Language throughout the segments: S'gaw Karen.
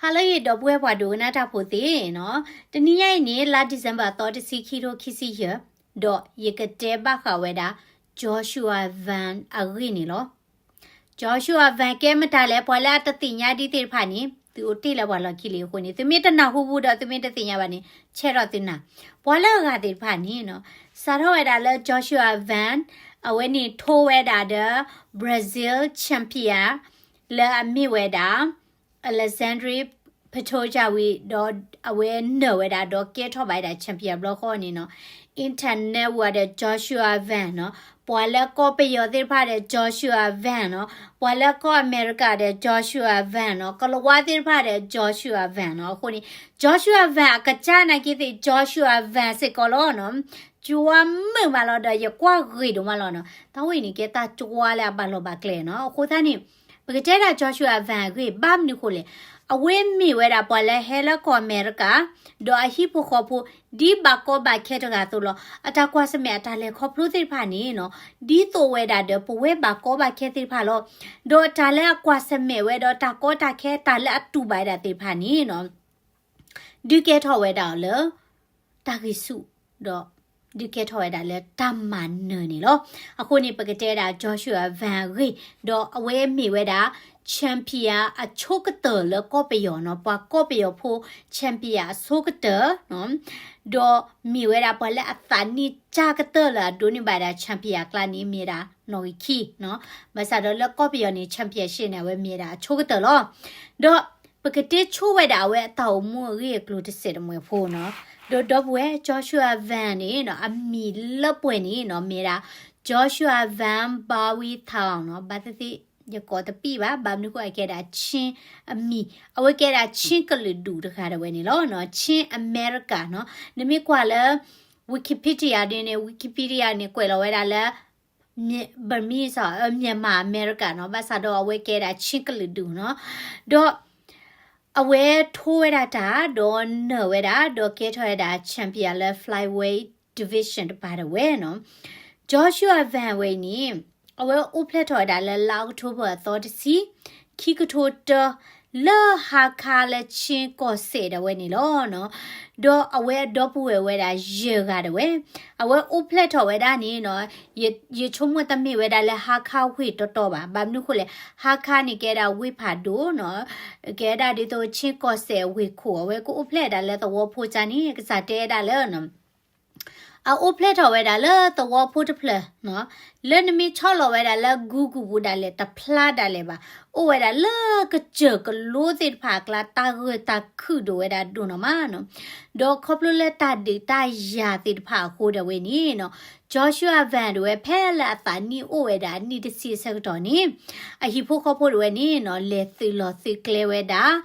ဟါလၢအဂ့ၤ ဒီပုၢ်ဝဲၢ်ပှၤဒိကနၣ်တၢ်ဖိသ့ၣ်နီၤ, တနံၤညါအံၤန့ၣ် လါ December အသီတဆံ ခံထိခံဆံယဲၢ်, ဒီးယကတဲဘၣ်ဃးဝဲဒၣ် Joshua Vance အဂ့ၢ်န့ၣ်လီၤ. Joshua Vance ကဲမတၤလဲၣ်, ပှၤလၢအတသ့ၣ်ညါဒ်သ့ၣ်တဖၣ်န့ၣ် သုအိၣ်တ့ၢ်လၢပှၤလီၢ်ခံလံအဃိန့ၣ် သုမ့ၢ်တနၢ်ဟူဘူးဒီးသုမ့ၢ်တသ့ၣ်ညါဘၣ်န့ၣ် ဆဲးထီၣ်သုနၢ်, ပှၤလၢအဂၤသ့ၣ်တဖၣ်န့ၣ်နီၤ, စးထီၣ်ဝဲဒၣ်လၢ Joshua Vance အဝဲန့ၣ်ထိဝဲဒၣ်ဒီး Brazil champion လၢအမ့ၢ်ဝဲဒၣ် Alexandre Ptojawi ဒီးအဝဲနၢၤဝဲဒၣ်ဒီးကဲထီၣ်ဘၣ်ဝဲဒၣ် champion ဘျီဃီန့ၣ်နီၤ, internet ဝဲဒီး Joshua Vance နီၤ, ပှၤလၢကီၢ်ပယီၤသ့ၣ်တဖၣ်ဒီး Joshua Vance နီၤ, ပှၤလၢကီၢ်အမဲရကၤဒီး Joshua Vance နီၤ, ကလၤဝါသ့ၣ်တဖၣ်ဒီး Joshua Vance နီၤ, အဃိန့ၣ် Joshua Vance အကစၢ်နာ်က့သ့ၣ် Joshua Vance စ့ၢ်ကီးလီၤနီၤ, ကွၢ်မုာ်မးလီၤဒီးယကွၢ်ဂ့ၤဒိၣ်မးလီၤနီၤ, တၢ်ဝဲအံၤန့ၣ် ကဲတၢ်ကွၢ်လၢအဘၣ်လီၤဘၣ်ကျဲနီၤ, အဃိသတးန့ၣ် ပကတဲဒၣ် Joshua Vance အဂ့ၢ် ဘၣ်မနုၤဃိလဲၣ်, အဝဲမ့ၢ်ဝဲဒၣ်ပှၤလၢဟဲလၢကီၢ်အမဲရကၤ ဒီးအဟံၣ်ဖိဃီဖိ ဒ်ဘၣ်ကီဘၣ်ခဲတဂၤအသိးလီၤ. အတၢ်ကွၢ်ဆၢၣ်မဲာ်အတၢ်လဲၤခီဖျိသ့ၣ်တဖၣ်န့ၣ်နီၤ, ဒ်သိးဝဲဒၣ်ဒီးပဝဲဘၣ်ကီဘၣ်ခဲသ့ၣ်တဖၣ်လီၤ. ဒီးတၢ်လၢအကွၢ်ဆၢၣ်မဲာ်ဝဲဒီးတၢ်ကီတၢ်ခဲ တၢ်လၢအတူၢ်ဘၣ်ဝဲဒၣ်သ့ၣ်တဖၣ်န့ၣ်နီၤ ဒုးကဲထီၣ်ဝဲဒၣ်အီၤလၢ တၢ်ဂံၢ်ဆူၣ် ဒီးဒုးကဲထီၣ်ဝဲဒၣ်လၢတၢ်မၤနၢၤန့ၣ်လီၤ. အဃိန့ၣ် ပကတဲဒၣ် Joshua Vance အဂ့ၢ်, ဒီးအဝဲမ့ၢ်ဝဲဒၣ် champion အဆိကတၢၢ်လၢကီၢ်ပယီၤနီၤ, ပှၤကီၢ်ပယီၤဖိ champion အဆိကတၢၢ်နီၤ, ဒီးမ့ၢ်ဝဲဒၣ်ပှၤလၢအသးနံၣ်စၢ်ကတၢၢ်လၢအဒိးန့ၢ်ဘၣ်ဒၣ် champion အကျါန့ၣ် မ့ၢ်ဒၣ်နီၣ်ဂံၢ်ခံနီၤ, ဘၣ်ဆၣ်ဒီးလၢကီၢ်ပယီၤန့ၣ် championship န့ၣ် အဝဲမ့ၢ်ဒၣ်အဆိကတၢၢ်လီၤ. ဒီးပကတဲဆိဝဲဒၣ်အဝဲအတၢ်အိၣ်မူအဂ့ၢ်အကျိၤတစဲးတမှဲၤဖိနီၤ, ဒီးဒီပုၢ်ဝဲၢ် Joshua Vance န့ၣ်နီၤ အမံၤလၢပှဲၤန့ၣ်နီၤ မ့ၢ်ဒၣ် Joshua Vance Bowitau နီၤ, ဘၣ်သ့ၣ်သ့ၣ် ယကိးတပံၣ်ဘၣ်, ဘၣ်မနုၤဃိအကဲဒၣ် Chin အမံၤ, အဝဲကဲဒၣ် Chin ကလုာ်ဒူၣ်တဂၤဒၣ်ဝဲန့ၣ်လီၤနီၤ, Chin America နီၤ, နမ့ၢ်ကွၢ်လၢ Wikipedia ဒ်န့ၣ် Wikipedia န့ၣ် ကွဲးလီၤဝဲဒၣ်လၢ Burmese အ Myanmar America နီၤ, ဘၣ်ဆၣ်ဒီးအဝဲကဲဒၣ် Chin ကလုာ်ဒူၣ်နီၤ, ဒီး အဝဲထိဝဲဒၣ်တၢ် ဒီးနၢၤဝဲဒၣ် ဒီးကဲထီၣ်ဝဲဒၣ် champion လၢ flyweight division တပၤဒၣ်ဝဲနီၤ, Joshua Vance ဝဲအံၤန့ၣ် အဝဲအိၣ်ဖျဲၣ်ထီၣ်ဝဲဒၣ်လၢလါအီးကထိဘၢၣ်အသီတဆံ ခံကထိတၢ လၢဟါခါလၢ Chin ကီၢ်စဲၣ်ဒၣ်ဝဲန့ၣ်လီၤနီၤ, ဒီးအဝဲအဒီပုၢ်ဝဲၢ်ဝဲဒၣ်ယဲၢ်ဂၤဒၣ်ဝဲ, အဝဲအိၣ်ဖျဲၣ်ထီၣ်ဝဲဒၣ်န့ၣ်နီၤ, ယ ယဆိကမိၣ်တမ့ၢ်ဝဲဒၣ်လၢဟါခါဝ့ၢ်တီတီဘၣ်, ဘၣ်မနုၤဃိလဲၣ်, ဟါခါန့ၣ်ကဲဒၣ်ဝ့ၢ်ဖးဒိၣ်နီၤ, ကဲဒၣ်ဒ်သိး Chin ကီၢ်စဲၣ်ဝ့ၢ်ခိၣ်, အဝဲကအိၣ်ဖျဲၣ်ဒၣ်လၢသဝီဖိကၢ်န့ၣ် ကစၢ်တဲဒၣ်လၢ အအိၣ်ဖျဲၣ်ထီၣ်ဝဲဒၣ်လၢသဝီဖိတဖျၢၣ်နီၤ, လၢနမ့ၢ်ဆီၣ်လီၤဝဲဒၣ်လၢ Google ပူၤဒၣ်လဲာ် တဖျါဒၣ်လဲာ်ဘၣ်, အိၣ်ဝဲဒၣ်လၢကစၢၢ်ကလိသ့ၣ်တဖၣ်အကျါ တၢ်ဂၢၢ်တၢ်ခုၣ်ဒိၣ်ဝဲဒၣ်ဒိၣ်နီၢ်မးနီၤ, ဒီးခီဖျိလၢတၢ်ဒုးတၢ်ယၤသ့ၣ်တဖၣ်အဃိဒၣ်ဝဲန့ၣ်နီၤ, Joshua Vance ဒၣ်ဝဲ ဖဲလၢအသးနံၣ်အိၣ်ဝဲဒၣ်အနံၣ်တဆံအဆၢကတီၢ်န့ၣ် အဟံၣ်ဖိဃီဖိဒၣ်ဝဲန့ၣ်နီၤ လဲၤသုးလီၢ်သုးကျဲဝဲဒၣ်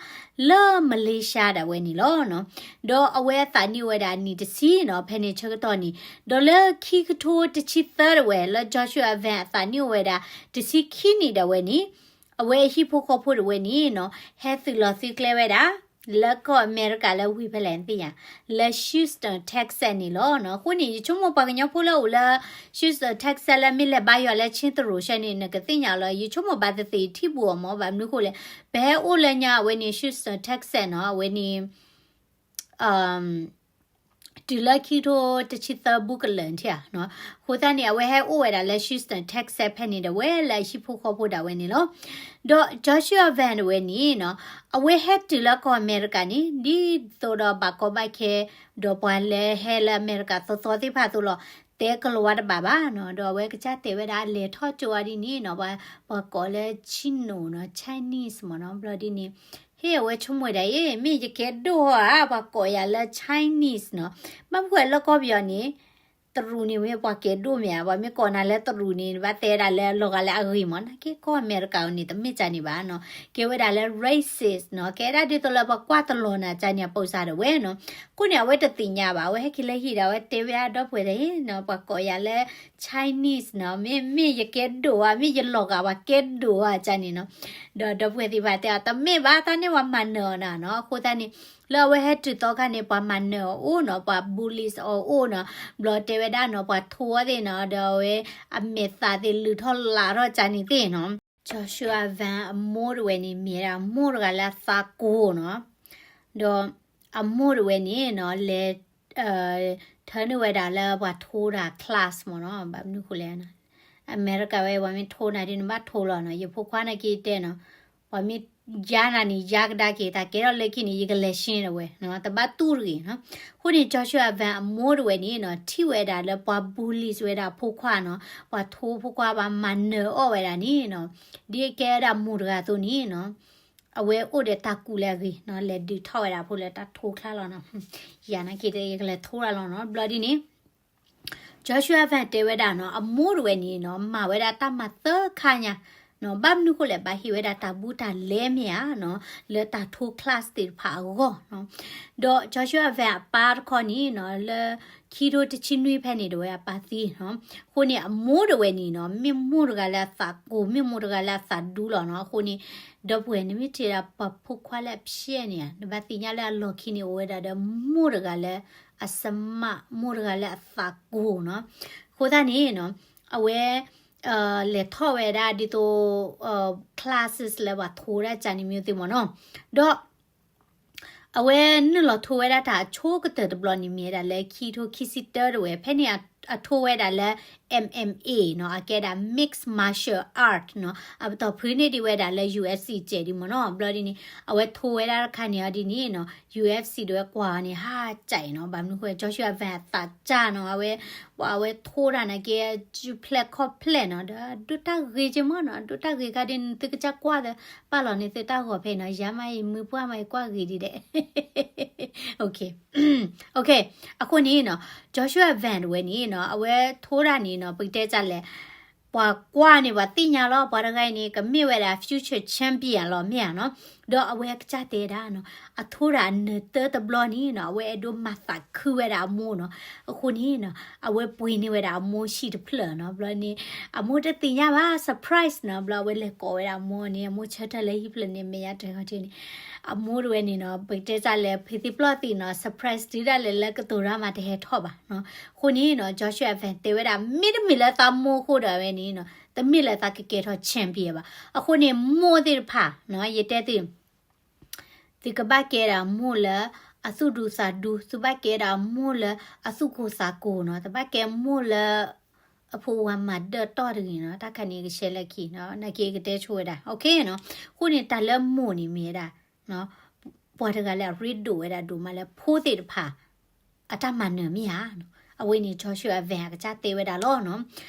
လၢမလ့ၡါဒၣ်ဝဲန့ၣ်လီၤနီၤ. ဒီးအဝဲအသးနံၣ်အိၣ်ဝဲဒၣ်နံၣ်တဆံနီၤ, ဖဲန့ၣ်ဆၢကတီၢ်န့ၣ်, ဒီးလၢခံကထိတဆံသၢဒၣ်ဝဲ လၢ Joshua Vance အသးနံၣ်အိၣ်ဝဲဒၣ်တဆံခံနံၣ်ဒၣ်ဝဲန့ၣ်, အဝဲအဟံၣ်ဖိဃီဖိဒၣ်ဝဲန့ၣ်နီၤ ဟဲသုးလီၢ်သုးကျဲဝဲဒၣ် လၢကီၢ်အမဲရကၤလၢဝ့ၢ်ဖဲလဲၣ်သ့ၣ်ညါ, လၢ Houston Texas န့ၣ်လီၤနီၤ. အဃိန့ၣ် ယဆိကမိၣ်ပှၤကညီဖိလၢအိၣ်လၢ Houston Texas လၢမ့ၢ်လဲၤဘါယွၤလၢဆ့သရူးဆဲန့ၣ် နကသ့ၣ်ညါလီၤ. ယဆိကမိၣ်ဘၣ်သ့ၣ်သ့ၣ်ထံၣ်ဘူးအီၤမး, ဘၣ်မနုၤဃိလဲၣ်, ပဟဲအိၣ်လၢညါအဝဲန့ၣ် Houston Texas နီၤ, အဝဲန့ၣ် တုၤလၢခံကထိတဆံသၢဘူးကလၢာ်ထံၣ်ဧါနီၤ. အဃိသတးန့ၣ် အဝဲဟဲအိၣ်ဝဲဒၣ်လၢ Houston Texas ဖဲန့ၣ်ဒၣ်ဝဲ လၢအဟံၣ်ဖိဃီဖိဒၣ်ဝဲန့ၣ်လီၤ. ဒီး Joshua Vance ဒၣ်ဝဲန့ၣ်နီၤ, အဝဲဟဲတုၤလၢကီၢ်အမဲရကၤန့ၣ် ဒ်သိးဒီးဘၣ်ကီဘၣ်ခဲ ဒီးပှၤလၢဟဲလၢအမဲရကၤသီသီသ့ၣ်တဖၣ်အသိးလီၤ. တဲကလၤဝါတဘၣ်ဘၣ်နီၤ, ဒီးအဝဲကစၢ်တဲဝဲဒၣ် လဲၤထီၣ်ကၠိဝဲဒ်န့ၣ်နီၤ, ပှၤ ပှၤကိးလၢ Chino နီၤ, Chinese မ့ၢ်နီၤ, ဘျီဒ်န့ၣ် ဟ့ၣ်အဝဲဆိကမိၣ်ဝဲဒၣ် အ့ မ့ၢ်ယကဲဒိၣ်ဧါ, ပှၤကိးယၤလၢ Chinese နီၤ, ဘၣ်မနုၤဃိလၢကီၢ်ပယီၤန့ၣ် တရူးန့ၣ်မ့ၢ်ပှၤကဲဒိၣ်မ့ၢ်ဧါ, ပှၤမ့ၢ်ကိးနၤလၢတရူးန့ၣ် နဘၣ်တဲဒၣ်လၢလီၤဂာ်လၢအဂ့ၤမး, နာ်က့ကီၢ်အမဲရကၤအံၤန့ၣ် တမ့ၢ်ကန့ၣ်ဘၣ်နီၤ, ကဲဝဲဒၣ်လၢ racist နီၤ, ကဲဒၣ်ဒ်သိးလၢပှၤကွၢ်တလီၤနၤကန့ၣ် အပိာ်စၢ်ဒၣ်ဝဲနီၤ. အဃိန့ၣ် အဝဲတသ့ၣ်ညါဘၣ်, အဝဲဟဲက့ၤလၢဟံၣ်ဒီး အဝဲတဲဝဲအဒီပုၢ်ဝဲၢ်ဒၣ် နီၤ, ပှၤကိးယၤလၢ Chinese နီၤ, မ့ၢ် မ့ၢ်ယကဲဒိၣ်ဧါ, မ့ၢ်ယလီၤဂာ်ပှၤကဲဒိၣ်ဧါကန့ၣ်နီၤ. ဒီးဒီပုၢ်ဝဲၢ်သ့ၣ်တဖၣ်တဲအီၤ တမ့ၢ်ဘၣ်, တၢ်န့ၣ်ပှၤမၤနၢၤအီၤနၤနီၤ. အဃိသတးန့ၣ် လၢအဝဲဟဲတုၤသီခါန့ၣ် ပှၤမၤနၢၤအီၤအိၣ်နီၤ, ပှၤ bullies အီၤအိၣ်နီၤ, ဘျီတဲဝဲဒၣ်နီၤ ပှၤထိအီၤသ့ၣ်နီၤ, ဒီးအဝဲအမဲာ်သးသ့ၣ်လုၢ်ထီၣ်လးထီၣ်ကန့ၣ်သ့ၣ်နီၤ. Joshua Van အမိၢ်တဝဲန့ၣ် မ့ၢ်ဝဲဒၣ်မိၢ်တဂၤလၢအသးကိၢ်နီၤ, ဒီးအမိၢ်တဝဲန့ၣ်နီၤ လဲၤ ထၢနုာ်ဝဲဒၣ်လၢပှၤထိတၢ် class မ့ၢ်နီၤ, ဘၣ်မနုၤဃိလဲၣ်, အမဲရကၤဝဲ ပှၤမ့ၢ်ထိနၤဒ်န့ၣ် နဘၣ်ထိလီၤနီၤ, ယဖိခွါနာ်က့တဲနီၤ, ပှၤမ့ၢ်ယါနၤန့ၣ် ယါကဒါက့ၤ တၢ်ကဲထီၣ်လၢခံန့ၣ် ယကလဲၤရှ့တဝဲနီၤ, တဘၣ်တူၢ်တဂ့ၤနီၤ. အဃိန့ၣ် Joshua Van အမိၢ်တဝဲန့ၣ်နီၤ ထံၣ်ဝဲဒၣ်လၢပှၤ bullies ဝဲဒၣ်အဖိခွါနီၤ, ပှၤထိဖိခွါ ပှၤမၤနၢၤအီၣ်ဝဲဒၣ်န့ၣ်နီၤ, ဒ်အကဲဝဲဒၣ်မိၢ်တဂၤအသိးန့ၣ်နီၤ, အဝဲအိၣ်ဒီးတၢ်ကူးလၢအဂ့ၤနီၤ, လဲၤဒုးထီၣ်ဝဲဒၣ်အဖိလၢတၢ်ထိချါလီၤနီၤ, ယၤနာ်က့တဲ ယကလဲၤထိတၢ်လီၤနီၤ, ဘျီဒ်န့ၣ် Joshua Van တဲဝဲဒၣ်နီၤ, အမိၢ်တဝဲန့ၣ်နီၤ မၤဝဲဒၣ်တၢ်မၤသၢခါညါနီၤ, ဘၣ်မနုၤဃိလဲၣ် ဘၣ်ဟ့ၣ်ဝဲဒၣ်တၢ်ဘူးတၢ်လဲမ့ၢ်ဧါနီၤ, လၢတၢ်ထိ class သ့ၣ်တဖၣ်အဂီၢ်နီၤ. ဒီး Joshua Van အပၢ်တခီန့ၣ်နီၤ လၢခံထိတဆံနွံဖဲန့ၣ် တဝဲအပၢ်သံနီၤ. အဃိန့ၣ် အမိၢ်တဝဲန့ၣ်နီၤ မ့ၢ်မိၢ်တဂၤလၢအသးကိၢ် မ့ၢ်မိၢ်တဂၤလၢအသးဒူလီၤနီၤ. အဃိန့ၣ် ဒီပုၢ်ဝဲၢ် နမ့ၢ်ထံၣ်ဒၣ်ပှၤဖိခွါလၢအဖျဲးန့ၣ် နဘၣ်သ့ၣ်ညါလၢအလီၢ်ခံန့ၣ် အိၣ်ဝဲဒၣ်ဒီးမိၢ်တဂၤလၢအ smart မိၢ်တဂၤလၢအသးကိၢ်နီၤ. အဃိသတးန့ၣ်နီၤ အဝဲ လဲၤထီၣ်ဝဲဒၣ်ဒ်သိး classes လၢပှၤထိတၢ်ကန့ၣ်မ့ၢ်သ့မ့ၢ်နီၤ. ဒီး အဝဲနုာ်လီၤထိဝဲဒၣ်တၢ်အဆိကတၢၢ်တဘျီန့ၣ် မ့ၢ်ဝဲဒၣ်လၢခံထိခံဆံတၢတဝဲ ဖဲန့ၣ်အထိဝဲဒၣ်လၢ M M A နီၤ, အကဲဒၣ် mixed martial art နီၤ, အပတီၢ်ဖုန့ၢ်ဒံးဝဲဒၣ်လၢ U F C စဲးဒံးမ့ၢ်နီၤ. ဘျီဒ်န့ၣ် အဝဲထိဝဲဒၣ်တခါန့ၣ်အီၤဒ်န့ၣ်နီၤ U F C တဝဲကွၢ်အီၤန့ၣ် ဟးကၠးအံၤနီၤ, ဘၣ်မနုၤဃိ Joshua Van အသးကၠးနီၤ, အဝဲ ပှၤအဝဲထိတၢ်နာ်က့ စုဖျဲၣ်ခီၣ်ဖျဲၣ်နီၤ, ဒီးဒိၣ်တၢ်ဂ့ၤက့မ့ၢ်နီၤ, ဒိၣ်တၢ်ဂ့ၤခါဒ်န့ၣ် သုကစၢ်ကွၢ်သး ပာ်လီၤန့ၣ်သုတၢ်ဂီၤဖဲနီၤ, ယၤမးအံၤမုၢ်ပှၢ်မးအံၤကွၢ်ဂ့ၤဒ်ဒဲး Okay, okay, အဃိန့ၣ်နီၤ Joshua Van တဝဲန့ၣ်နီၤ အဝဲထိတၢ်န့ၣ်နီၤ ပကတဲကၢ်လဲၣ်, ပှၤကွၢ်န့ၣ် ပှၤသ့ၣ်ညါလီၤ, ပှၤတဂၤအံၤန့ၣ် ကမ့ၢ်ဝဲဒၣ် future champion လီၤ မ့ၢ်ဧါနီၤ. ဒီးအဝဲကစၢ်တဲဒၣ်နီၤ အထိတၢ်အနၢၤတၢတဘျီန့ၣ်နီၤ အဝဲအဲၣ်ဒိးမၤသးခုဝဲဒၣ်အမိၢ်နီၤ. အဃိန့ၣ်နီၤ အဝဲပှ့ၤန့ၢ်ဝဲဒၣ်အမိၢ်ဆံးတဖျၢၣ်နီၤ. ဘျီန့ၣ် အမိၢ်တသ့ၣ်ညါဘၣ် surprise နီၤ. ဘျီအဝဲလဲၤကိးဝဲဒၣ်အမိၢ်န့ၣ် အမိၢ်ဆၢထၢၣ်လၢဟံၣ်ဖျၢၣ်န့ၣ် မဲာ်ညါတၢ်ခီၣ်ထံးန့ၣ် အမိၢ်တဝဲန့ၣ်နီၤ ပကတဲကၢ်လဲၣ် ဖံးသံပျီၢ်သံနီၤ surprise တုၤဒၣ်လဲာ်လၢကတိၤတၢ်မးတဟဲထီၣ်ဘၣ်နီၤ. အဃိန့ၣ်နီၤ Joshua Van တဲဝဲဒၣ် မ့တမ့ၢ်လၢသးမိၢ်အဃိဒီးဝဲန့ၣ်နီၤ တမ့ၢ်လၢသးကကဲထီၣ် champion ဘၣ်. အဃိန့ၣ် မိၢ်သ့ၣ်တဖၣ်နီၤ ယတဲသု သုကဘၣ်ကဲဒၣ်မိၢ်လၢအသူၣ်ဒူသးဒူ, သုဘၣ်ကဲဒၣ်မိၢ်လၢအသူၣ်ကိၢ်သးကိၢ်နီၤ, သုဘၣ်ကဲမိၢ်လၢ အဖိဝၤမၤဒၢၣ်တီၢ်တဂ့ၤနီၤ. တၢ်ခါန့ၣ်ကဆဲးလၢခံနီၤ, နာ်က့ကတဲဆိဝဲဒၣ် okay နီၤ. အဃိန့ၣ် တၢ်လၢမိၢ်န့ၣ်မ့ၢ်ဝဲဒၣ် ပှၤတဂၤလၢအရ့ဒိၣ်ဝဲဒၣ်ဒိၣ်မးလၢဖိသ့ၣ်တဖၣ် အတၢ်မၤနၢၤမ့ၢ်ဧါနီၤ. အဝဲန့ၣ် Joshua Van အကစၢ်တဲဝဲဒၣ်လီၤနီၤ.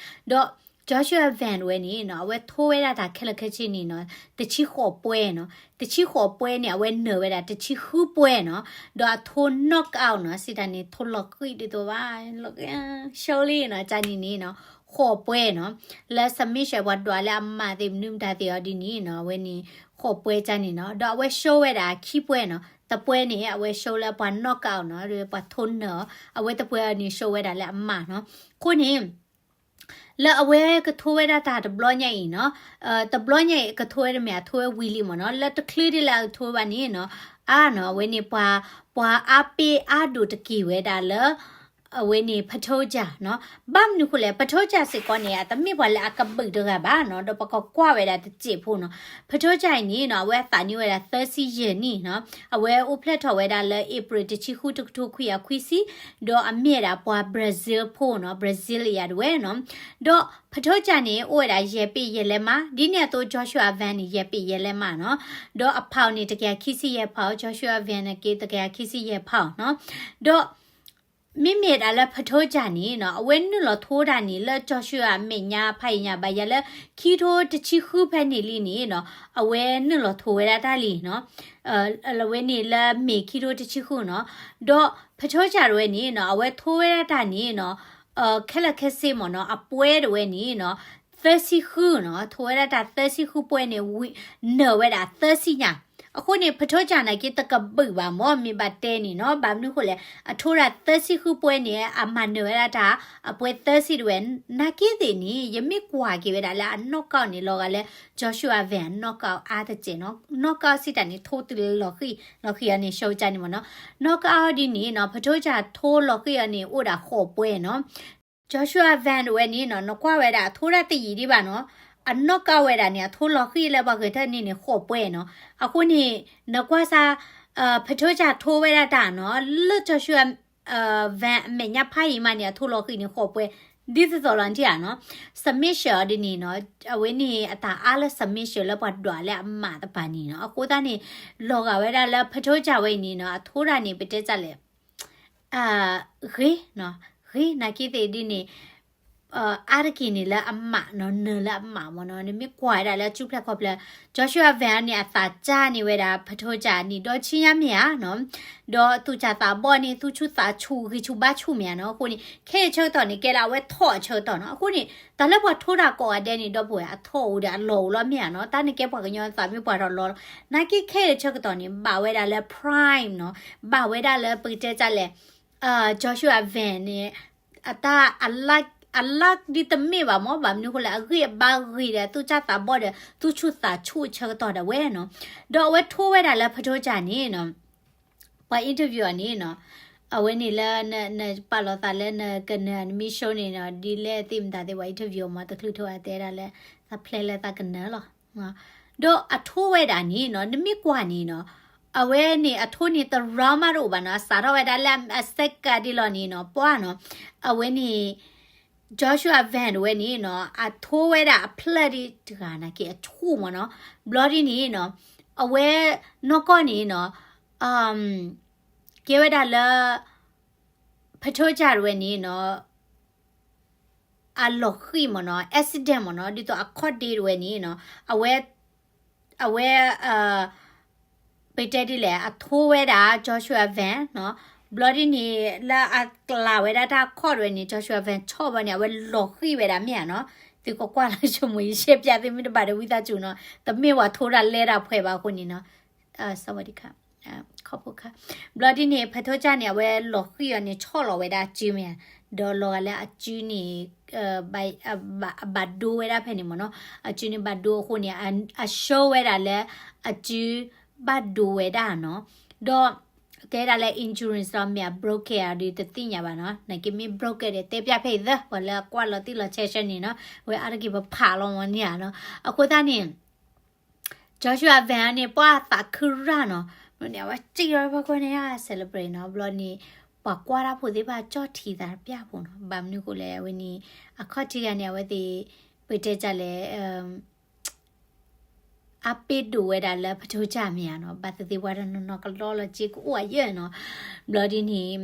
ဒီး Joshua Van ဝဲန့ၣ်နီၤ အဝဲထိဝဲဒၣ်တၢ်ခဲလၢာ်ခဲဆ့န့ၣ်နီၤ တဆံဃိးပွဲနီၤ. တဆံဃိးပွဲန့ၣ် အဝဲနၢၤဝဲဒၣ်တဆံဃုပွဲနီၤ. ဒီးအထိ knockout နီၤ စံးတၢ်န့ၣ် ထိလီၤဃံၤဒ်သိးဘၣ် လီၤဃံၤ ရှုံးလံနီၤ ကၢ်န့ၣ်န့ၣ်နီၤ ဃိးပွဲနီၤ. လၢ submission ပှၤဒွးလၢအမးသ့ၣ်မနုၤမတၤသ့ၣ်အီၤဒ်န့ၣ်နီၤ အဝဲန့ၣ် ဃိးပွဲကၢ်န့ၣ်နီၤ. ဒီးအဝဲရှုံးဝဲဒၣ်ခံပွဲနီၤ. တပွဲန့ၣ် အဝဲရှုံးလၢပှၤ knockout နီၤ ပှၤထိနၢၤအီၤ, အဝဲတပွဲအံၤန့ၣ် ရှုံးဝဲဒၣ်လၢအမးနီၤ. အဃိန့ၣ် လၢအဝဲကထိဝဲဒၣ်တၢ်တဘျီညါအံၤနီၤ, တဘျီညါအံၤကထိဝဲတမ့ၢ် အထိဝဲဝံၤလံမ့ၢ်နီၤ, လၢတချုးဒ်လၢအကထိဝဲဘၣ်န့ၣ်နီၤ, အါနီၤ အဝဲန့ၣ်ပှၤ ပှၤအါပ့အါဒိၣ်တက့ၢ်ဝဲဒၣ်လၢ အဝဲန့ၣ် Pantoja နီၤ. ဘၣ်မနုၤဃိလဲၣ် Pantoja စ့ၢ်ကီးန့ၣ် အတမ့ၢ်ပှၤလၢအကဘုၣ်တဂၤဘၣ်နီၤ, ဒီးပကကွၢ်ဝဲဒၣ်တစဲးဖိနီၤ. Pantoja အံၤန့ၣ်နီၤ အဝဲအသးနံၣ်ဝဲဒၣ်သၢဆံယဲၢ်နံၣ်နီၤ, အဝဲအိၣ်ဖျဲၣ်ထီၣ်ဝဲဒၣ်လၢ April တဆံဃု တကထိခွံကယၤခွံဆံ ဒီးအမ့ၢ်ဝဲဒၣ်ပှၤ Brazil ဖိနီၤ, Brazilian တဝဲနီၤ. ဒီး Pantoja န့ၣ် အိၣ်ဝဲဒၣ်ယဲၢ်ပ့ၢ်ယဲၢ်လဲမး, ဒ်န့ၣ်အသိး Joshua Van န့ၣ် ယဲၢ်ပ့ၢ်ယဲၢ်လဲမးနီၤ. ဒီးအဖးအီၤန့ၣ် တကယၤခံဆံယဲၢ်ဖးအီၤ, Joshua Van န့ၣ်က့ တကယၤခံဆံယဲၢ်ဖးအီၤနီၤ. ဒီး မ့မ့ၢ်ဒၣ်လၢ Pantoja န့ၣ်နီၤ, အဝဲနုာ်လီၤထိတၢ်န့ၣ် လၢ Joshua အမဲာ်ညါဖးယံာ်ညါဘၣ်ယၤလၢ ခံထိတဆံဃုဖဲန့ၣ်လံန့ၣ်နီၤ, အဝဲနုာ်လီၤထိဝဲဒၣ်တၢ်လံနီၤ. အဝဲန့ၣ်လၢမ့ၢ်ခံထိတဆံဃုနီၤ. ဒီး Pantoja တဝဲန့ၣ်နီၤ, အဝဲထိဝဲဒၣ်တၢ်န့ၣ်နီၤ, ခဲလၢာ်ခဲဆ့မ့ၢ်နီၤ, အပွဲတဝဲန့ၣ်နီၤ, သၢဆံဃုနီၤ, ထိဝဲဒၣ်တၢ်သၢဆံဃုပွဲန့ၣ် နၢၤဝဲဒၣ်သၢဆံညါ. အဃိန့ၣ် Pantoja နာ်က့တကဘုၣ်ဘၣ်မ့ၢ် မ့ၢ်ဘၣ်တဲန့ၣ်နီၤ, ဘၣ်မနုၤဃိလဲၣ်, အထိဒၣ်သၢဆံဃုပွဲန့ၣ် အမၤနၢၤဝဲဒၣ်တၢ် အပွဲသၢဆံတဝဲ, နာ်က့သ့ၣ်န့ၣ် ယမ့ၢ်ကွၢ်က့ၤဝဲဒၣ်လၢအ knockout န့ၣ် လီၤဂာ်လၢ Joshua Van အ knockout အါတစဲးနီၤ, knockout စံးတၢ်န့ၣ် ထိတုၤလီၤဃံၤလီၤဃံၤအီၤန့ၣ် ရှုံးကၢ်န့ၣ်မ့ၢ်နီၤ, knockout ဒ်န့ၣ်နီၤ, Pantoja ထိလီၤဃံၤအီၤန့ၣ် အိၣ်ဒၣ်ဃိးပွဲနီၤ. Joshua Van တဝဲန့ၣ်နီၤ, နကွၢ်ဝဲဒၣ်အထိဒၣ်တယံာ်ဒံးဘၣ်နီၤ, အနီၢ်ကါဝဲဒၣ်န့ၣ် အထိလီၤဃံၤလၢပှၤဂဲၤထၢၣ်န့ၣ်န့ၣ် ဃိးပွဲနီၤ. အဃိန့ၣ် နကွၢ်စၢ် Pantoja ထိဝဲဒၣ်တၢ်နီၤ လၢ Joshua Van အမဲာ်ညါဖးအံၤမးန့ၣ် အထိလီၤဃံၤန့ၣ် ဃိးပွဲ ဒ်သိးသိးလီၤနထံၣ်ဧါနီၤ. Submission ဒ်န့ၣ်နီၤ အဝဲန့ၣ်အတၢ်အါလၢ submission လၢပှၤဒွးလၢအမးတပၤန့ၣ်နီၤ. အဃိသတးန့ၣ် လီၤဂာ်ဝဲဒၣ်လၢ Pantoja ဝဲအံၤန့ၣ်နီၤ အထိတၢ်န့ၣ် ပတဲတၢ်လဲၣ် ဂ့ၤနီၤ ဂ့ၤ နာ်က့သ့ၣ်ဒ်န့ၣ် အါတက့ၢ်န့ၣ်လၢအမးနီၤ နၢၤလၢအမးမ့ၢ်နီၤ. နမ့ၢ်ကွၢ်ဝဲဒၣ်လၢအစုဖျဲၣ်ခီဖျဲၣ် Joshua Van န့ၣ် အသးစၢ်န့ၢ်ဝဲဒၣ် Pantoja န့ၣ် ဒီးဆံညါမ့ၢ်ဧါနီၤ ဒီးသူၣ်စၢ်သးဘီၣ်န့ၣ် သူၣ်ဆူၣ်သးဆူၣ်ဂံၢ်ဆူၣ်ဘါဆူၣ်မ့ၢ်ဧါနီၤ. အဃိန့ၣ် ခဲအံၤဆၢကတီၢ်န့ၣ် ကဲလၢအဝဲထီၣ်အဆၢကတီၢ်နီၤ. အဃိန့ၣ် တၢ်လၢပှၤထိတၢ်ကိးဂၤဒဲးန့ၣ် ဒီပုၢ်ဝဲၢ် အထီၣ်အိၣ်ဒီးအလီၢ်အိၣ်လီၤမ့ၢ်ဧါနီၤ. တၢ်န့ၣ်ကဲပှၤကညီသးမ့ၢ်ပှၤထီၣ်လီၤလီၤ. နာ်က့ခဲအံၤဆၢကတီၢ်န့ၣ် ဘၣ်ဝဲဒၣ်လၢ prime နီၤ ဘၣ်ဝဲဒၣ်လၢပကတဲတၢ်လဲၣ် Joshua Van န့ၣ် အတၢ်အလၢ အလၢဒ်တမ့ၢ်ဘၣ်မ့ၢ် ဘၣ်မနုၤအဃိလဲၣ် အဂံၢ်အဘါဂ့ၤဒီး သူၣ်စၢ်သးဘီၣ်ဒီး သူၣ်ဆူၣ်သးဆူၣ်အဆၢကတီၢ်ဒၣ်ဝဲနီၤ. ဒီးအဝဲထိဝဲဒၣ်လၢ Pantoja န့ၣ်နီၤ ပှၤ interview အီၤန့ၣ်နီၤ အဝဲန့ၣ်လၢ နပာ်လီၤသးလၢနကနၢၤ နမ့ၢ် show န့ၣ်နီၤ ဒ်လဲၣ်သ့ၣ်မတၤသ့ၣ် ပှၤ interview အီၤမ့ၢ် တချုးထိအတဲဒၣ်လၢ သးဖျဲလၢသးကနၢၤလီၤ. ဒီးအထိဝဲဒၣ်န့ၣ်နီၤ နမ့ၢ်ကွၢ်န့ၣ်နီၤ အဝဲန့ၣ်အထိန့ၣ်တ round မးတအိၣ်ဘၣ်နီၤ အစးထီၣ်ဝဲဒၣ်လၢအစဲးကးဒ်လီၤန့ၣ်နီၤ ပှၤနီၤ အဝဲန့ၣ် Joshua Van ဝဲန့ၣ်နီၤ အထိဝဲဒၣ်အဖျၢၣ်ဒ်တဂၤနာ်က့အဆူၣ်မ့ၢ်နီၤ ဘျီဒ်န့ၣ်နီၤ အဝဲနီၢ်ကီၢ်န့ၣ်နီၤ ကဲဝဲဒၣ်လၢ Pantoja ဝဲန့ၣ်နီၤ အလီၤဃံၤမ့ၢ်နီၤ accident မ့ၢ်နီၤ ဒ်သိးအခီၣ်ဒ့တဝဲန့ၣ်နီၤ အဝဲ အဝဲ ပတဲဒ်လဲၣ် အထိဝဲဒၣ် Joshua Van နီၤ ဘျီဒ်န့ၣ် လၢအကျးဝဲဒၣ်တၢ်ခီၣ်တဝဲန့ၣ် Joshua Van ဆီၣ်ဘၣ်န့ၣ် အဝဲလီၤဃံၤဝဲဒၣ်မ့ၢ်ဧါနီၤ သုကကွၢ်လၢ ယမိၢ်ယရှဲပျးသုမ့ၢ်တဘၣ်ဒီးဝံသးစူၤနီၤ တမ့ၢ်ပှၤထိတၢ်လဲတၢ်ပှဲၤဘၣ်အဃိန့ၣ်နီၤ စဝၤဒံခါ ခီဖျိခါ ဘျီဒ်န့ၣ် Pantoja န့ၣ် အဝဲလီၤဃံၤအီၤန့ၣ် ဆီၣ်လီၤဝဲဒၣ်အစုမ့ၢ်ဧါ ဒီးလီၤဂာ်လၢအစုန့ၣ် ဘၣ်ဒိဝဲဒၣ်ဖဲန့ၣ်မ့ၢ်နီၤ အစုန့ၣ်ဘၣ်ဒိအဃိန့ၣ် အ show ဝဲဒၣ်လၢ အစုဘၣ်ဒိဝဲဒၣ်နီၤ ဒီး တဲဒၣ်လၢ insurance လီၤမ့ၢ် broken အဒုးတသ့ၣ်ညါဘၣ်နီၤ နာ်က့မ့ၢ် broken ဒီးတဲပျၢ်ဖဲအံၤသၢ ပှၤလၢအကွၢ်လီၤတံၢ်လီၤဆဲးဆၢန့ၣ်နီၤ ဝဲအါတက့ၢ်ပဖးလီၤမ့ၢ်န့ၣ်ဧါနီၤ အဃိသတးန့ၣ် Joshua Van န့ၣ် ပှၤသးခုရၣ်နီၤ ဘျီန့ၣ် အဝဲစံၣ်လီၤပှၤကွၢ်န့ၣ် celebrate နီၤ ဘျီန့ၣ် ပှၤကွၢ်တၢ်ဖိသ့ၣ်တဖၣ်ကၠီၣ်ထံသးတပျၢ်ဖိနီၤ ဘၣ်မနုၤအဃိလဲၣ် အဝဲန့ၣ် အခီၣ်ထံးဂၤန့ၣ် အဝဲသ့ၣ် ပတဲတၢ်လဲၣ် အပ့ၤဒိၣ်ဝဲဒၣ်လၢ Pantoja မ့ၢ်ဧါနီၤ ဘၣ်သ့ၣ်သ့ၣ်ပှၤတနီၤနီၤကလီလီၤစ့ကအိၣ်အယဲၢ်နီၤ ဘျီဒ်န့ၣ်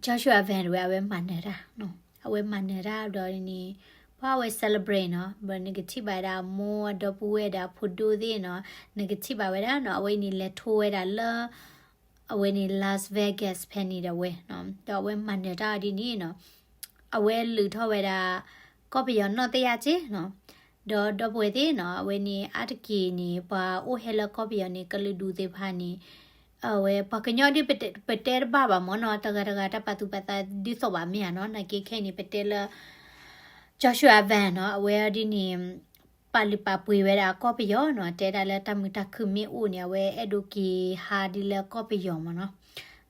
Joshua Van ဝဲ အဝဲမၤနၢၤတၢ်နီၤ အဝဲမၤနၢၤတၢ်ဘျီဒ်န့ၣ် ပှၤအဝဲ celebrate နီၤ ဘျီနကထံၣ်ဘၣ်ဝဲဒၣ်အမိၢ်အဒီပုၢ်ဝဲၢ်ဒီးအဖိဒိၣ်သ့ၣ်နီၤ နကထံၣ်ဘၣ်ဝဲဒၣ်နီၤ အဝဲအံၤန့ၣ်လဲၤထိဝဲဒၣ်လၢ အဝဲန့ၣ် Las Vegas ဖဲန့ၣ်ဒီးဝဲနီၤ ဒီးအဝဲမၤနၢၤတၢ်အီၤဒ်န့ၣ်နီၤ အဝဲလုၢ်ထီၣ်ဝဲဒၣ် ကီၢ်ပယီၤနီၣ်တယၢ်က့နီၤ ဒီးဒီပုၢ်ဝဲၢ်သ့ၣ်နီၤ အဝဲန့ၣ်အါတက့ၢ်န့ၣ် ပှၤအိၣ်ဟဲလၢကီၢ်ပယီၤန့ၣ် ကလုာ်ဒူၣ်သ့ၣ်တဖၣ်န့ၣ် အဝဲပှၤကညီဒ်ပတဲ ပတဲတဘၣ်ဘၣ်မ့ၢ်နီၤ တဂၤတဂၤတၢ်ပာ်သူၣ်ပာ်သးဒ်သိးဘၣ်မ့ၢ်ဧါနီၤ နာ်က့ခဲအံၤန့ၣ် ပတဲလၢ Joshua Van နီၤ အဝဲဒ်န့ၣ် ပာ်လုၢ်ပာ်ပှ့ၤဝဲဒၣ်ကီၢ်ပယီၤနီၤ တဲဒၣ်လၢတၢ်မုာ်တၢ်ခုၣ်မ့ၢ်အိၣ်န့ၣ် အဝဲအဲၣ်ဒိးက့ၤဟးဒ်လၢကီၢ်ပယီၤမ့ၢ်နီၤ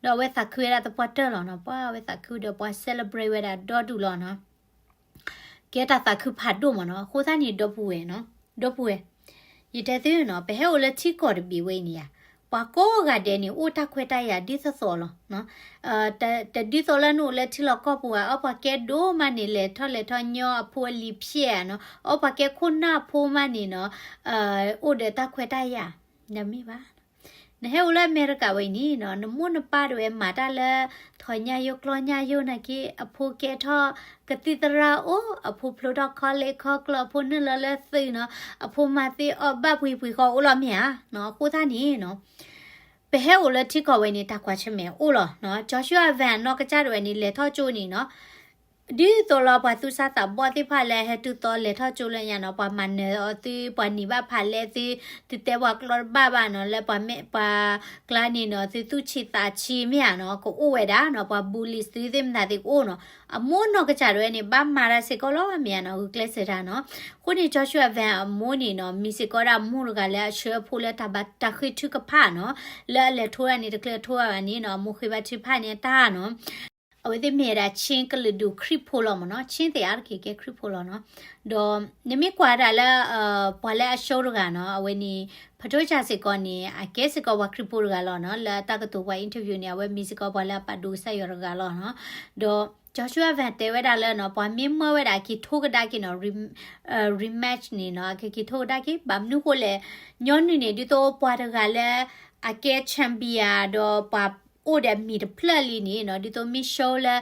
ဒီးအဝဲသးခုဝဲဒၣ်သပှၢ်တၢၢ်လီၤနီၤ ပှၤအဝဲသးခုဒီးပှၤ celebrate ဝဲဒၣ်ဒီဒူၣ်လီၤနီၤ ကဲတၢ်သးခုဖးဒိၣ်မ့ၢ်နီၤ အဃိသတးန့ၣ် ဒီပုၢ်ဝဲၢ်နီၤ ဒီပုၢ်ဝဲၢ် ယတဲသုနီၤ ပဟဲအိၣ်လၢထံကီၢ်တဘ့ၣ်ဝဲအံၤန့ၣ်ဧါ ပှၤကိးဂၤဒဲးန့ၣ် အိၣ်တၢ်ခွဲးတၢ်ယာ်ဒ်သိးသိးလီၤ တဒ်သိးလၢနအိၣ်လၢထံလီၢ်ကီၢ်ပူၤဧါ အီပှၤကဲဒိၣ်မးန့ၣ် လဲၤထီၣ်လဲၤထီၣ်ညီအဖိအလံၤဖျဲၣ်ဧါနီၤ အီပှၤကဲခိၣ်နၢ်ဖိမးန့ၣ်နီၤ အိၣ်ဒီးတၢ်ခွဲးတၢ်ယာ် တမ့ၢ်ဘၣ် နဟဲအိၣ်လၢအမဲရကၤဝဲအံၤန့ၣ်နီၤ နမိၢ်နပၢ်တဝဲမၤတၢ်လၢ ထီၣ်ညၣ်ယိကျီညၣ်ယိနာ်က့ အဖိကဲထီၣ်ကသံၣ်သရၣ်အိၣ် အဖိဖျိထီၣ်ခီလ့ခီကျီ အဖိနုာ်လီၤလၢသုးနီၤ အဖိမၤသ့အီၣ်ဘၣ်ပှံၤပှံၤဃီအိၣ်လီၤမ့ၢ်ဧါနီၤ အဃိသတးန့ၣ်နီၤ ပဟဲအိၣ်လၢထံကီၢ်ဝဲန့ၣ် တၢ်ကွၢ်ဆၢၣ်မဲာ်အိၣ်လီၤနီၤ Joshua Van နီၢ်ကစၢ်တဝဲန့ၣ် လဲၤထီၣ်ကၠိန့ၣ်နီၤ ဒ်သိးလီၤပှၤသူၣ်စၢ်သးဘီၣ်သ့ၣ်တဖၣ်လၢဟဲတုၤသိးလဲၤထီၣ်ကၠိလၢညါနီၤ ပှၤမၤနၢၤအီၤသု ပှၤနံၤဘၣ်ဖးလဲသု သုတဲပှၤကျီတဘၣ်ဘၣ်နီၤ လၢပှၤမ့ၢ်ပှၤကျါန့ၣ်နီၤ သုသူၣ်ဆံးသးဆံးမ့ၢ်ဧါနီၤ ကအိၣ်ဝဲဒၣ်နီၤ ပှၤbullyသုသ့ၣ်မတၤသ့ၣ်ကအိၣ်နီၤ အမိၢ်နီၢ်ကစၢ်တဝဲန့ၣ် ဘၣ်မၤတၢ်စ့ၢ်ကီးလီၤမ့ၢ်ဧါနီၤ ဂုာ်ကျဲးစၢးတၢ်နီၤ အဃိန့ၣ် Joshua Van အမိၢ်န့ၣ်နီၤ မ့ၢ်စ့ၢ်ကီးဒၣ်မိၢ်တဂၤလၢအဆှၢအဖိလၢတၢ်ဘၣ်တၢ်ဃ့ထုကဖၣ်နီၤ လၢအလဲၤထိတၢ်န့ၣ် တချုးအထိတၢ်ဘၣ်န့ၣ်နီၤ အမိၢ်ဃ့ဘါထုကဖၣ်န့ၣ်တၢ်နီၤ အဝဲသ့ၣ်မ့ၢ်ဝဲဒၣ် Chin ကလုာ်ဒူၣ်ခရံာ်ဖိလီၤမ့ၢ်နီၤ, Chin သ့ၣ်အါတက့ၢ်ကဲခရံာ်ဖိလီၤနီၤ. ဒီးနမ့ၢ်ကွၢ်ဒၣ်လၢ ပှၤလၢအ show တဂၤနီၤ, အဝဲန့ၣ် ဖၠိကၠၣ်စ့ၢ်ကီးန့ၣ် အကဲစ့ၢ်ကီးပှၤခရံာ်ဖိတဂၤလီၤနီၤ, လၢအတၢ်ကတိၤပှၤ interview န့ၣ် အဝဲမ့ၢ်စ့ၢ်ကီးပှၤလၢအပာ်ဒိၣ်ကစၢ်ယွၤတဂၤလီၤနီၤ. ဒီး Joshua Vang တဲဝဲဒၣ်လၢနီၤ, ပှၤမ့ၢ်မၢဝဲဒၣ်က့ၤထိကဒါက့ၤနီၤ rematch န့ၣ်နီၤ, အကက့ၤထိကဒါက့ၤ, ဘၣ်မနုၤဃိလဲၣ်, ညီနုၢ်န့ၣ် ဒ်သိးပှၤတဂၤလၢ အကဲ champion ဒီးပှၤအိၣ်ဒီးအမံၤတဖျၢၣ်လံန့ၣ်နီၤ, ဒ်သိးမ့ၢ် show လၢ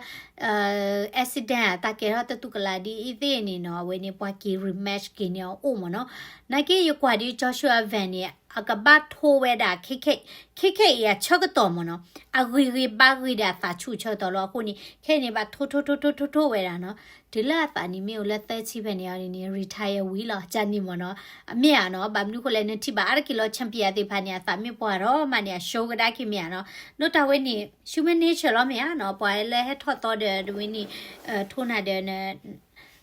accident အတၢ်ကဲထီၣ်တတူၢ်ကလာ်ဒ်အံၤသ့ၣ်န့ၣ်နီၤ, အဝဲန့ၣ်ပှၤက့ၤ rematch က့ၤန့ၣ်အအိၣ်မ့ၢ်နီၤ. နာ်က့ယကွၢ်ဒ် Joshua Vang န့ၣ် အကဘၣ်ထိဝဲဒၣ် ခဲခဲအံၤအဆၢကတီၢ်မ့ၢ်နီၤ, အဂံၢ်ဂံၢ်ဘါဂံၢ်ဒီးအသးဆူၣ်ဆၢကတီၢ်လီၤ. အဃိန့ၣ် ခဲအံၤန့ၣ် ဘၣ်ထိထိထိထိထိထိဝဲဒၣ်နီၤ, တုၤလၢအသးန့ၣ်မ့ၢ်အိၣ်လၢသၢဆံဖဲန့ၣ် အန့ၣ် retire ဝံၤလီၤ ကန့ၣ်မ့ၢ်နီၤ. အမ့ၢ်ဧါနီၤ, ဘၣ်မနုၤဃိလဲၣ် နထံၣ်ဘၣ်အါတက့ၢ်လီၤ champion သ့ၣ်တဖၣ်န့ၣ် အသးမ့ၢ်ပှၢ်ထီၣ်မးန့ၣ် အ show ကဒါက့ၤမ့ၢ်ဧါနီၤ. ဒ်တၢ်ဝဲန့ၣ် human nature လီၤမ့ၢ်ဧါနီၤ, ပှၤလၢဟဲထီၣ်သီဒီးတဝဲန့ၣ် ထိနၤဒီး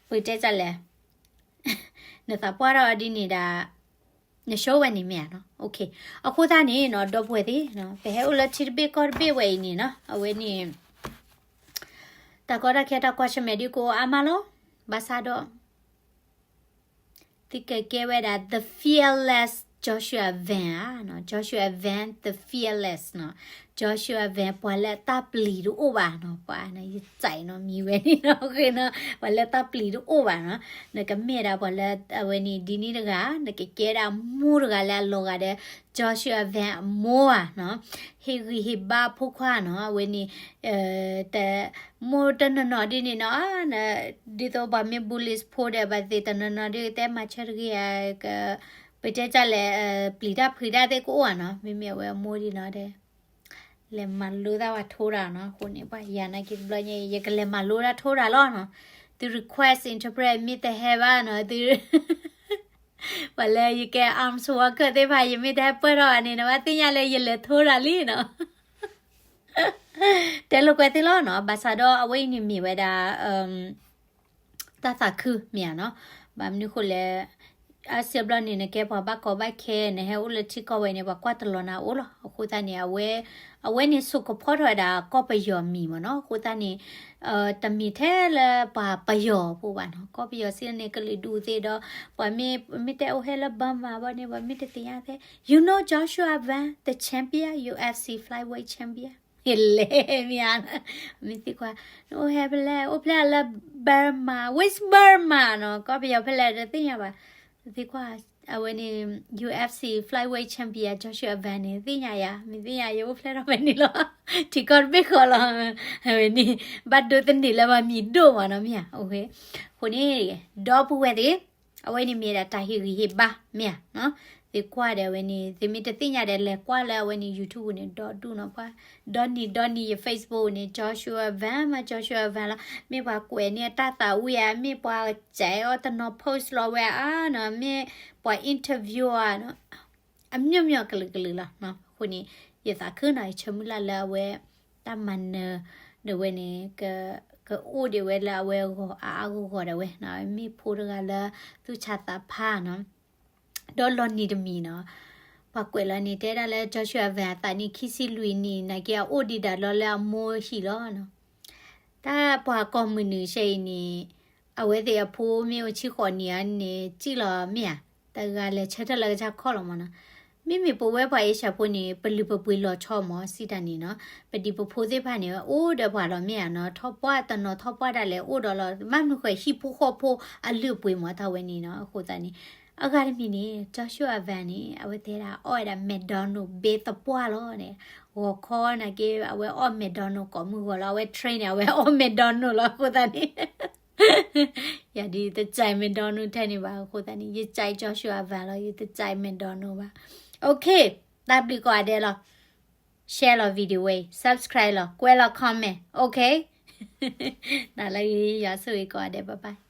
ပတဲတၢ်လဲၣ် နသးပှၢ်ထီၣ်ဒ်န့ၣ်ဒၣ် န show ဝဲန့ၣ်မ့ၢ်ဧါနီၤ. အဃိသတးန့ၣ်နီၤ ဒီပုၢ်ဝဲၢ်သ့ၣ်နီၤ, ပဟဲအိၣ်လၢထံတဘ့ၣ်ကီၢ်တဘ့ၣ်ဝဲအံၤန့ၣ်နီၤ, အဝဲန့ၣ် တၢ်ကီတၢ်ခဲတၢ်ကွၢ်ဆၢၣ်မဲာ်ဒ်ကအိၣ်အါမးလီၤ. ဘၣ်ဆၣ်ဒီး သုကကဲဝဲဒၣ် the fearless Joshua Vang ဧါနီၤ, Joshua Vang the fearless နီၤ, Joshua Vang ပှၤလၢတၢ်ပျံၤတအိၣ်ဘၣ်နီၤ, ပှၤနီၤ ယစံးနီၤ မံၤဝဲန့ၣ်နီၤ, ဃ့နီၤ ပှၤလၢတၢ်ပျံၤတအိၣ်ဘၣ်နီၤ, နကမ့ၢ်ဒၣ်ပှၤလၢအဝဲန့ၣ်ဒ်န့ၣ်တဂၤ, နကကဲဒၣ်မိၢ်တဂၤလၢအလီၤဂာ်ဒီး Joshua Vang အမိၢ်ဧါနီၤ, ဟ့ၣ်ဂံၢ်ဟ့ၣ်ဘါဖိခွါနီၤ, အဝဲန့ၣ် တ မိၢ်တနီၤနီၤဒ်န့ၣ်နီၤ, ဒ်သိးပှၤမ့ၢ် bullies ဖိဒီး ဘၣ်သ့ၣ်တနီၤနီၤဒ်တဲမၤဆၢတဂ့ၤဧါ, ပတဲတၢ်လဲၣ် ပျံၤတၢ်ဖုးတၢ်သ့ၣ်ကအိၣ်ဧါနီၤ, မ့မ့ၢ်အဝဲအမိၢ်ဒ်နီၤဒီး လဲၤမၤလိသးဝဲထိတၢ်နီၤ, အဃိန့ၣ် ပှၤယၤနာ်က့တဘျီညါအံၤ ယကလဲၤမၤလိတၢ်ထိတၢ်လီၤနီၤ, သု request interpret မ့ၢ်တဟဲဘၣ်နီၤ, သု ပှၤလၢယကဲ arms worker သ့ၣ်တဖၣ် ယမ့ၢ်တဟဲပၢၢ်ထီၣ်ဘၣ်န့ၣ် နဘၣ်သ့ၣ်ညါလၢယလဲၤထိတၢ်လံနီၤ တဲလိာ်ကွဲသ့လီၤနီၤ, ဘၣ်ဆၣ်ဒီးအဝဲအံၤန့ၣ်မ့ၢ်ဝဲဒၣ် တၢ်သးခုမ့ၢ်ဧါနီၤ, ဘၣ်မနုၤဃိလဲၣ် အါစုဘျီန့ၣ် နကဲပှၤဘၣ်ကီဘၣ်ခဲ နဟဲအိၣ်လၢထံကီၢ်ဝဲန့ၣ် ပှၤကွၢ်တလီၤနၤအိၣ်လီၤ, အဃိသတးန့ၣ် အဝဲ အဝဲန့ၣ်ဆိကဖီထီၣ်ဝဲဒၣ်ကီၢ်ပယီၤမံၤမ့ၢ်နီၤ, အဃိသတးန့ၣ် တမ့ၢ်ထဲလၢပှၤပယီၤဖိဘၣ်နီၤ, ကီၢ်ပယီၤစ့ၢ်န့ၣ် ကလုာ်ဒူၣ်သ့ၣ်ဒီး ပှၤမ့ၢ် မ့ၢ်တဲအိၣ်ဟဲလၢ Burma ဘၣ်န့ၣ် ပှၤမ့ၢ်တသ့ၣ်ညါသ့, you know Joshua Vang the champion, U F C flyweight champion, လဲၤမ့ၢ်ဧါ, မ့ၢ်သံကွၢ် နအိၣ်ဟဲဖဲလဲၣ်, အိၣ်ဖဲလဲၣ်လၢ Burma, which Burma နီၤ, ကီၢ်ပယီၤဖဲလဲၣ်တသ့ၣ်ညါဘၣ်, သံကွၢ် အဝဲန့ၣ် U F C flyweight champion Joshua Vang န့ၣ် သ့ၣ်ညါယၤ, မ့ၢ်သ့ၣ်ညါယအိၣ်ဖျဲၣ်ထီၣ်ဖဲန့ၣ်လီၤ, ထံကီၢ်တဘ့ၣ်ဃီလီၤ, အဝဲန့ၣ် ဘၣ်ဒိသန့ၤလၢပှၤမံၤဒိၣ်မးနီၤမ့ၢ်ဧါ, အဃိန့ၣ် ဒီပုၢ်ဝဲၢ်သ့ၣ် အဝဲန့ၣ်မ့ၢ်ဒၣ်တၢ်ဟ့ၣ်ဂံၢ်ဟ့ၣ်ဘါမ့ၢ်ဧါနီၤ, သုကွၢ်ဒီးအဝဲန့ၣ် သုမ့ၢ်တသ့ၣ်ညါဒီး လဲၤကွၢ်လၢအဝဲန့ၣ် YouTube န့ၣ် ဒီဒူၣ်နီၤ, ပှၤ ဒီနံၤဒီနံၤယ Facebook န့ၣ် Joshua Vang မး Joshua Vang လီၤ, မ့ၢ်ပှၤကွဲးန့ၢ်အတၢ်သးဝံၣ်ဧါ, မ့ၢ်ပှၤစဲးအီၤတနီၤ post လီၤဝဲဧါနီၤ, မ့ၢ်ပှၤ interview ဧါနီၤ, အမျိုးမျိုးကလုာ်ကလုာ်လီၤ, အဃိန့ၣ် ယသးခုနီၤ, ယဆၢမုၢ်လၢ်လၢအဝဲ တၢ်မၤနၢၤ ဒီးဝဲန့ၣ် ကအိၣ်ဒံးဝဲလၢအဝဲအဂီၢ်အါအါဂီၢ်ဂီၢ်ဒီးဝဲနီၤ, မ့ၢ်ဖိတဂၤလၢသူၣ်ဆါသးဖးနီၤ, ဒီးလီၤနံၤတမံၤနီၤ, ပှၤကွဲးလီၤန့ၣ် တဲဒၣ်လၢ Joshua Vang အသးန့ၣ် ခံဆံလွံၢ်နံၣ် နာ်က့အအိၣ်ဒံးဒၣ်လီၤလၢအမိၢ်ဟံၣ်လီၤနီၤ, တၢ်ပှၤကိးမုၢ်နုာ်ဆဲအံၤန့ၣ် အဝဲသ့ၣ်အဖိမ့ၢ်အိၣ်ဆံဃိးနံၣ်ဧါန့ၣ် စံၣ်လီၤမ့ၢ်ဧါ, တဂၤလဲၤဆၢထၢၣ်လၢကစၢ်ခီၣ်လီၤမးနီၤ, မ့မ့ၢ်ပဝဲပှၤအ့ရှၢၣ်ဖိန့ၣ် ပလုၢ်ပပှ့ၤလီၤဆီမး စံးတၢ်န့ၣ်နီၤ, ပဒံးပဖိသ့ၣ်တဖၣ်န့ၣ်အိၣ်ဒီးပှၤလီၤမ့ၢ်ဧါနီၤ, ထီၣ်ပှၢ်တနီၤထီၣ်ပှၢ်ဒၣ်လဲာ်အိၣ်ဒီးလီၤ, ဘၣ်မနုၤဃိဟံၣ်ဖိဃီဖိအလုၢ်အပှ့ၤမးတၢ်ဝဲန့ၣ်နီၤ, အဃိသတးန့ၣ် အဂၤတမံၤန့ၣ် Joshua Vang န့ၣ် အဝဲတဲဒၣ်အီၣ်ဝဲဒၣ် McDonald ဘ့သပှၢ်လီၤန့ၣ်, ဂီၤခီနာ်က့ အဝဲအီၣ် McDonald ကိးမုၢ်ဂီၤလီၤ, အဝဲ train န့ၣ် အဝဲအီၣ် McDonald လီၤ, အဃိသတးန့ၣ် ယၤဒ်တစဲး McDonald ထဲန့ၣ်ဘၣ်, အဃိသတးန့ၣ် ယစဲး Joshua Vang လီၤ, ယတစဲး McDonald ဘၣ်, OK, တၢ်ဘျုးကိးဂၤဒဲးလီၤ, share လီၤ video ဝဲ subscribe လီၤ, ကွဲးလီၤ comment, OK, နလၢဂ့ၤ ယွၤဆိၣ်ဂ့ၤကိးဂၤဒဲး, bye bye.